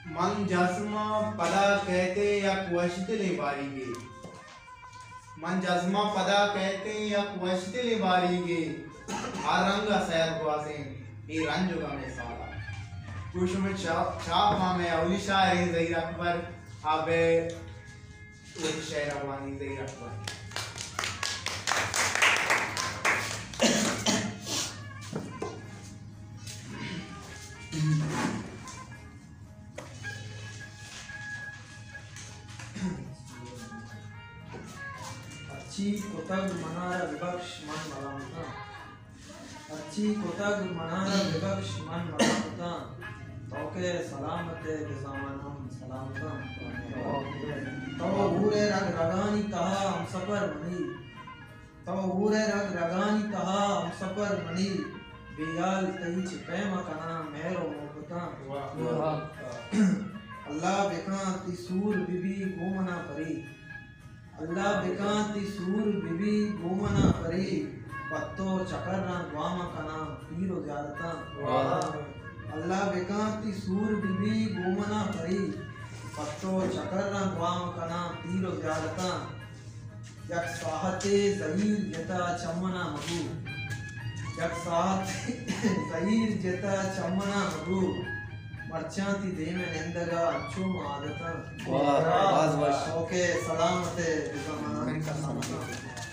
من جزماں پدا کئیت یک وشدلیں باریگے۔ من جزماں پدا کئیت یک وشدلیں باریگے۔ ہر رنگ ءَ سیر گوازیں اے رنج ءُ غم ءِ سالا۔ گوں شمئے چا-، چاپ ءَ مئے اولی شاعریں ظہیر اکبر، آ بئے وتی شعر ءَ وانی۔ ظہیر اکبر۔ ہرچی کتگ منارا ببخش، من ملامتاں۔ ہرچی کتگ منارا ببخش، من ملامتاں۔ تو کہ سلامت ئے، بزاں من ہم سلامتاں۔ تو ہور ءِ رگ رگانی تہا ہمسفر منی۔ تو ہور ءِ رگ رگانی تہا ہمسفر منی، بے ہیال تئی چہ پیم ءَ کناں مہر ءُ محبتاں۔ واہ۔ واہ۔ اللہ بکاں تئی سور بہ بی گوں منا پری۔ اللہ بکاں تئی سور بہ بی گوں منا پری، پہ تو چکراں گوام ءَ کناں پیر ءُ زیارتاں۔ واہ۔ اللہ بکاں تئی سور بہ بی گوں منا پری، پہ تو چکراں گوام ءَ کناں پیر ءُ زیارتاں۔ یک ساعتے زہیر جتا چمنا مگو۔ یک ساعتے زہیر جتا چمنا مگو۔ مرچاں تئی دیم ءَ نندگ ءَ انچو ما عادتاں۔ واہ، باز وش۔ اوکے، سلامت ئے، بزاں من ہم سلامت آں۔